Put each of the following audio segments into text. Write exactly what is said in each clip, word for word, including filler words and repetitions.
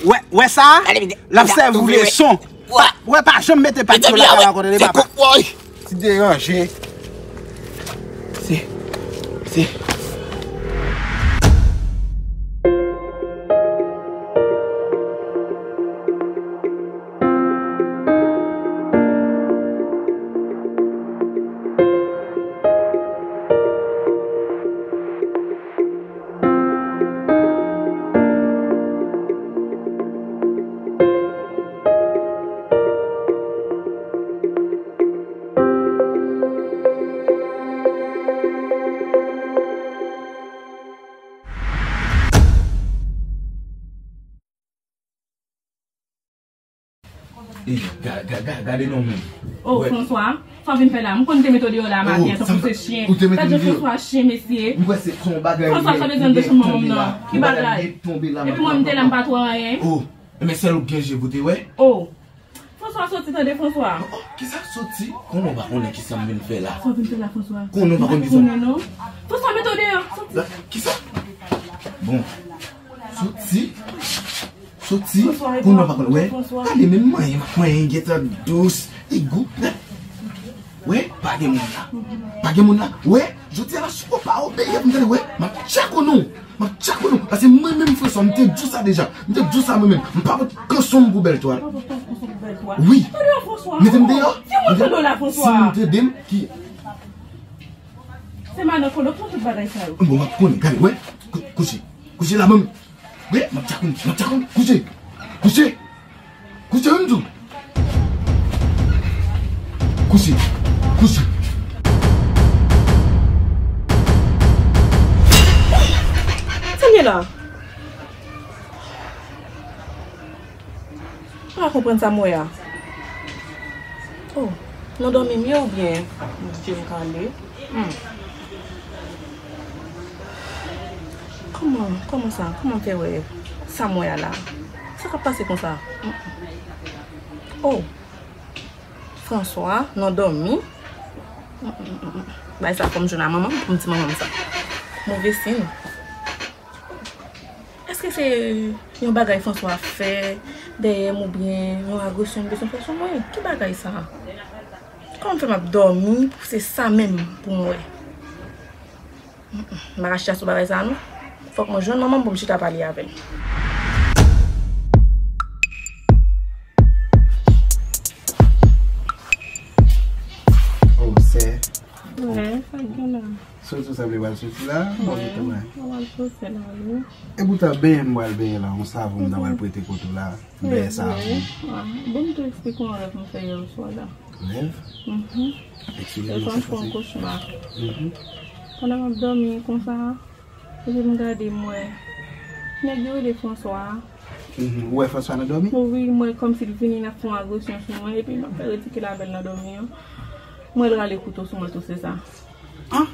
Wè, wè sa? L ap sèvi w leson. Wè, pa janm mete pa t sou lakay la kote li, papa. Ti deranje. Se, se. Ey, ga-, ga-, ga-, gade non moun. Oh, François, sa w vin fè la? M konn te mete w deyò la maten an, tankou se chen. Gad jan François chen, mesye. M kwè se, se yon bagay François, sa bezwen de sou manman m nan. Ki bagay? Epi mwen, m te la, m pa t wè anyen. Oh, men sèl ou k gen je pou te wè. Oh. François, soti tande, François. Oh, oh, kisa soti? Konnen w pa konnen kisa m vin fè la? Sa w vin fè la, François? Konnen w pa konnen kisa? M pa konnen non. François, mete w deyò, soti. Kisa? Bon. Soti. Soti. Konnen w pa konnen. Wè. Gade menm manyen, manyen gentan dous. E gou. Wè, pa gen moun la. Pa gen moun la. Wè, jodi a la, si w pa obeyi, m tande, wè, m ap tchak ou non. M ap tchak ou non. Paske mwen menm, François, m te di w sa deja. M te di w sa mwen menm. M pa pot kanson m pou bèl twal. Wi. Mete m deyò. Si m tande w la, François. Si m tande m, ki. Se madan Kolo k fè tout bagay sa yo. Bon, m ap konnen. Gade, wè. Kou-, kouche. Kouche la, manmi. Wi, m ap tchak ou, m ap tchak ou. Kouche. Kouche. Kouche, m di w. Kouche. Kouche. Sa m ye la? M pa konprann sa m wè a. Oh, nan dòmi m ye oubyen je m kale? Hmm. Kòman, kòman sa? Kòman m fè wè sa m wè a la? Sa k ap pase konsa? Mm, mm. Oh! François, nan dòmi? Mm, mm, mm, mm. Bagay sa fò m jwenn a manman m pou m di manman m sa. Move siy. Èske se yon bagay François ap fè dèyè m oubyen yon agresyon l bezwen fè sou mwen? Ki bagay sa? Kòman fè m ap dòmi pou se sa menm pou m wè? Mm, mm. M pa ka chita sou bagay sa non. Fòk mwen jwenn manman m pou m chita pale avè l. Oh, sè. Wè, sa k gen la? Soti w sanble pral soti la? Bon, wi, mwen pral soti la, wi. Epoutan, benyen m pral benyen la, yon savon m ta pral prete kote w la. M benyen savon. Ah, bon, m te eksplike w yon rèv m fè yè oswa la. Rèv? Mhm. Eksplike m sa k pase. Yè oswa m fè yon kochma. Mhm. Pandan m ap dòmi konsa, epi m gade, m wè nèg yo rele François a. Mhm. Ou wè François nan dòmi? Wi, m wè kòmsi l vini, l ap fè yon agresyon sou mwen, epi m ap fè ridikil avè l nan dòmi an. M wè l rale kouto sou mwen tou, se sa. Ah!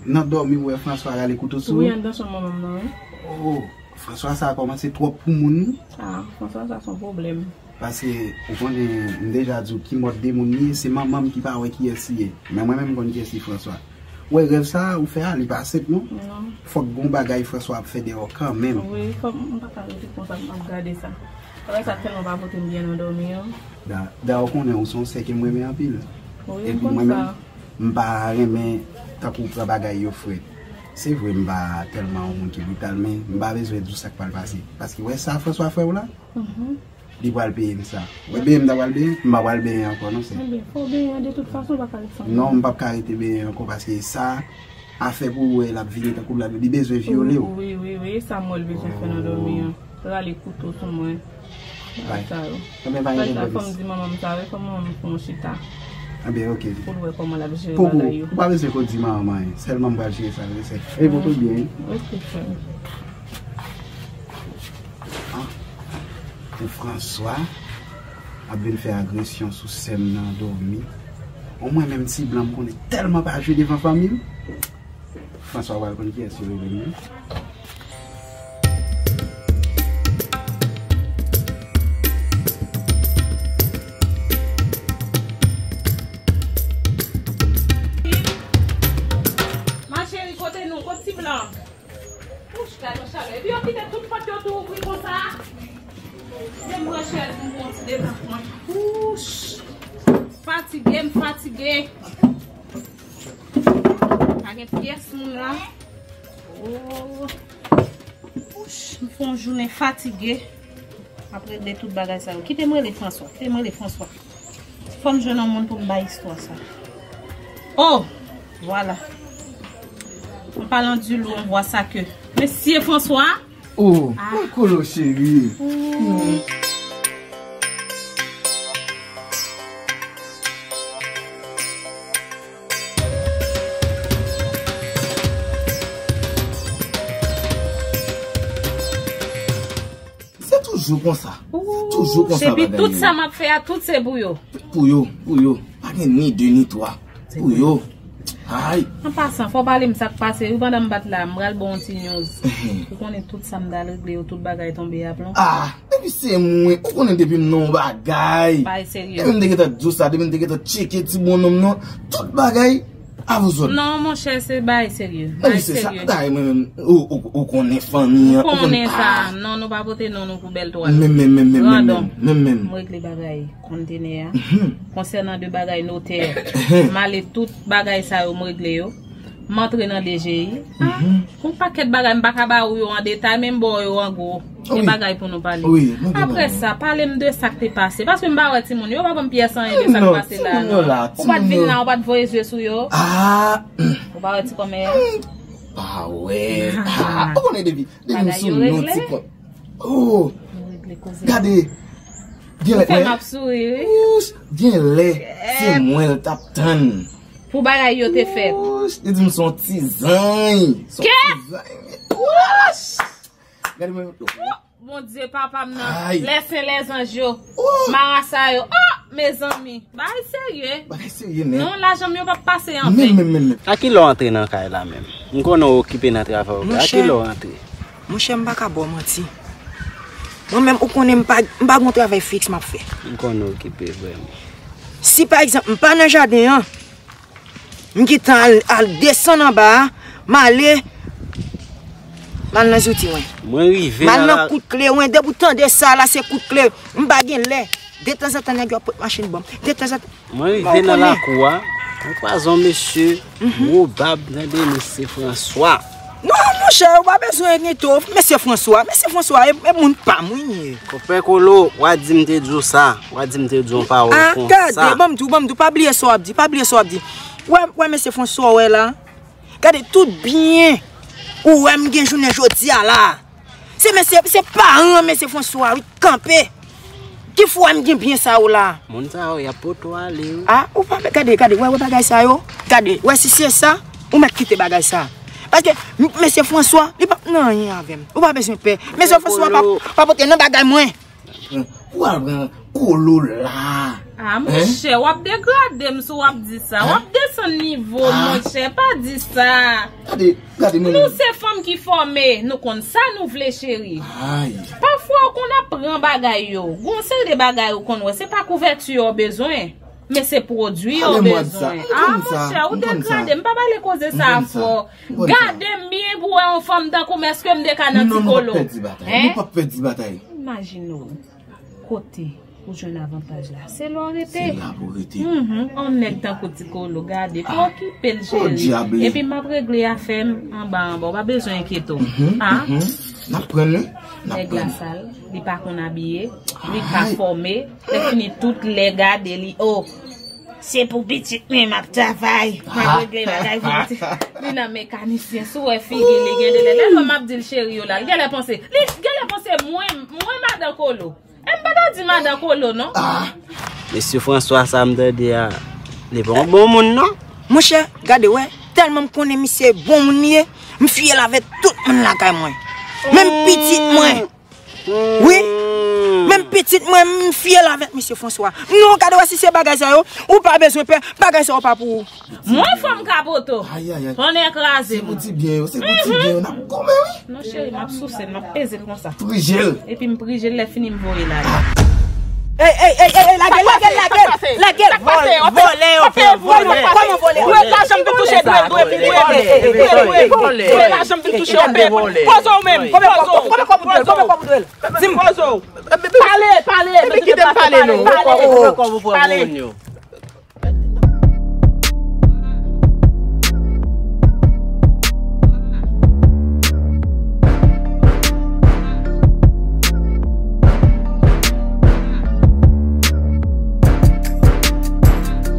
Nan dòmi, ou wè François rale kouto sou ou? Wi, anndan chanm manman m nan, wi. Oh, François sa a kòmanse twòp pou moun, wi. Ah, François sa se yon pwoblèm. Paske, ou konnen, m deja di w ki mòd de moun li ye, se manman m ki pa wè kiyès li ye. Men mwen menm, m konn kiyès li, François. Ou wè rèv sa a ou fè a, li pa senp non. Non. Fòk gon bagay François ap fè dèyè w kanmenm. Wi, fòk m pa ka rete konsa, m ap gade sa. Bagay sa tèlman pa pote m byen nan dòmi an. Da, da ou konnen ou se yon sè ke m renmen anpil. Wi, m konn sa. Epi mwen menm, m pa renmen tankou w pran bagay yo frèt. Se vre m pa tèlman yon moun ki brital, men m pa bezwen di w sa k pral pase. Paske wè sa François fè w la, mhm, li pral peye m sa. Wè benyen m ta pral benyen, m pa pral benyen ankò non, sè. Ebyen, fò w benyen an de tout fason, ou pa ka ret san benyen. Non, m p ap ka rete benyen ankò paske sa, afè pou ou wè l ap vini tankou l ap, li bezwen vyole w. Wi, wi, wi, e sa m wè l bezwen fè nan dòmi an. Rale kouto sou mwen. Bagay sa yo. Ebyen, pa gen pwoblèm. Fò m di manman m sa, wi, fò manman m fè yon chita. Ebyen, oke. Pou l wè kòman l ap jere bagay yo. Ou pa bezwen ko di manman m anyen. Sèlman m pral jere sa, wi, sè. E pou tout byen, wi. Oke, frè m. Ah. Pou François ap vin fè agresyon sou sè m nan dòmi. O mwen menm ti blan m konnen tèlman pa jwe devan fanmi m. François pral konn kiyès yo rele m wi. Ma chérie, kote nou? Kot ti blan? Wouch, gad yon chalè. Epi yo kite tout pòt yo tou ouvri konsa. Chèz m pran ti detan pran. Wouch. Fatige, m fatige. Pa gen pyès moun la. Oh. Wouch, m fè yon jounen fatige. M ap regle tout bagay sa yo. Kite m rele François. Kite m rele François. Fò m jwenn yon moun pou m bay istwa sa. Oh, vwala. An palan di lou, on vwa sa ke. Mesye François. Oh, ah. Mwen kolo cheri. Se toujou konsa. Se toujou konsa bagay yo. Epi tout sa m ap fè a, tout se pou yo. Pou yo, pou yo. Pa gen ni de ni twa. Pou yo. Ay. An pasan, fò w pale m sa k pase wi, pandan m pa t la, m pral ba w yon ti news. Ou konnen tout sa m t al regle yo, tout bagay tonbe aplon. Ah, depi se mwen, ou konnen depi m nan yon bagay. Bagay serye. Depi m te gentan di w sa, depi m te gentan tcheke ti bonnonm nan, tout bagay avou zòn. Non, monchè, se bagay serye. Bagay serye. Dayè mwen menm, ou, ou, ou konnen fanmi an, ou konnen sa. Non, nou pa pote non nou pou bèl twal. Menm, menm, menm, menm, menm, menm, menm. M regle bagay kontenè a. Konsènan de bagay notè, m ale tout bagay sa yo, m regle yo. M antre nan D G I. Ah, yon pakèt bagay m pa ka ba ou yo an detay, men m ba w yo an gwo. Gen bagay pou nou pale. Apre sa, pale m de sa k te pase. Paske m pa wè timoun yo, yo pa ban m pyès anyen de sa k pase la, non. Ou pa t vin la, ou pa t voye zye sou yo. Ou pa wè ti kòmè a? Pa wè. Ah, ou konnen depi, depi m sou non ti kòmè. Oh, gade. Gen lè, ou fè m ap souri, wi. Wouch, gen lè se mwen l t ap tann. Pou bagay yo te fèt. Wouch, li di m se yon ti zanj. Se yon ti zanj. Wouch! Gade mwen. Bondye, papa m nan, lè sen lè zanj yo, marasa yo. Oh, mezanmi. Bagay serye. Bagay serye, men. Non, lajan m yo p ap pase anven. Men, men, men, men. A ki lè w antre nan kay la menm? M konnen w okipe nan travay w. A ki lè w antre? Monchè, m pa ka ba w manti. Mwen menm, ou konnen m pa, m pa gon travay fiks m ap fè. M konnen w okipe vrèman. Si pa egzanp, m pa nan jaden an, m gentan al, al desann anba a, m ale, m al nan zouti mwen. Mwen rive nan la. M al nan kout kle, wen, depi w tande sa la, se kout kle. M pa gen lè. Detanzantan, nèg yo ap pot machin ban m. Detanzantan. Mwen rive nan lakou a, mwen kwaze yon mesye, gwo bab, tande, mesye Franswa. Non, monchè, ou pa bezwen enkyete w, mesye Franswa, mesye Franswa, e, e moun pa m, wi, li ye. Konpè Kolo, w a di m te di w sa, w a di m te di w yon pawòl konsa. Ah, gade, ban m di w, ban m di w, pa bliye sa w ap di, pa bliye sa w ap di. Wè, wè, mesye Franswa, w wè la. Gade, tout byen ou wè m gen jounen jodi a la. Se mesye, se paran mesye Franswa, wi, kanpe. Ki fwa m gen byen sa yo la? Moun sa yo, y ap pote w ale, wi. Ah, ou pa, gade, gade, wè, wè bagay sa yo. Gade, wè si se sa, ou mèt kite bagay sa. Paske, m-, mesye Franswa, li p ap nan anyen avè m. Ou pa bezwen pè. Mesye Franswa pa, pa pote nan bagay mwen. Ou al pran Kolo la. Ah, monchè, w ap degrade m si w ap di sa. W ap desann nivo m, monchè, pa di sa. Gade, gade, mwen. Nou se fanm ki fòme, nou konn sa nou vle, cheri. Ay. Pafwa, ou konn ap pran bagay yo. Gon seri de bagay ou konn wè, se pa kouvèti yo w bezwen, men se pwodui yo w bezwen. Ah, monchè, ou degrade m, pa pale koze sa a fò. Gade m byen pou w wè yon fanm tankou m, èske m te ka nan Ti Kolo? Non, nou p ap pèdi batay. Nou p ap pèdi batay. Imajine w, kote ou jwenn avantaj la? Se la w rete. Se la pou w rete. Mhm. On nèg tankou Ti Kolo, gade, pa okipe l, cheri. Epi m ap regle afè m anba anba, ou pa bezwen enkyete w. Ah. N ap pran l, wi. N ap pran l. Nèg la sal, li pa konn abiye, li pa fòme, lè fini tout lè gade li, oh. Se pou pitit mwen m ap travay. Mwen regle bagay pou pitit. Li nan mekanisyen, si w wè figi li gen de lè. Lè lò m ap di l cheri yo la, li genlè panse, li genlè panse mwen, mwen madan Kolo. E m pa ta di madan Kolo, non. Mesye Franswa sa m tande a, li pa yon bon moun, non. Monchè, gade, wè, tèlman m konnen misye bon moun li ye, m fiyèl avè tout moun lakay mwen. Menm pitit mwen. Wi. Menm pitit mwen, m fiyèl avèk mesye Franswa. Non, gade wè si se bagay sa yo, ou pa bezwen pè, bagay sa yo pa pou ou. Mwen fanm Kapoto. Ay, ay, ay. Tonnè kraze m. Se pou ti byen yo, se pou ti byen yo, n ap goumen, wi. Non, cheri, m ap souse l, m ap peze l konsa. Prije l. Epi m prije l, lè fini m voye l ale. Ey, ey, ey, ey, ey, lage l, lage l, lage l, lage l. Vòlè yo, vòlè. Kòman vòlè? Dwe pa janm vin touche dwe, dwe, dwe, dwe, dwe, dwe. Dwe pa janm vin touche yon dwe. Poze w menm. Konbyen kòb, konbyen kòb ou dwe l? Konbyen kòb ou dwe l? Di m. Poze w. Pale, Pale, epi kite m pale non. Pale. Pale.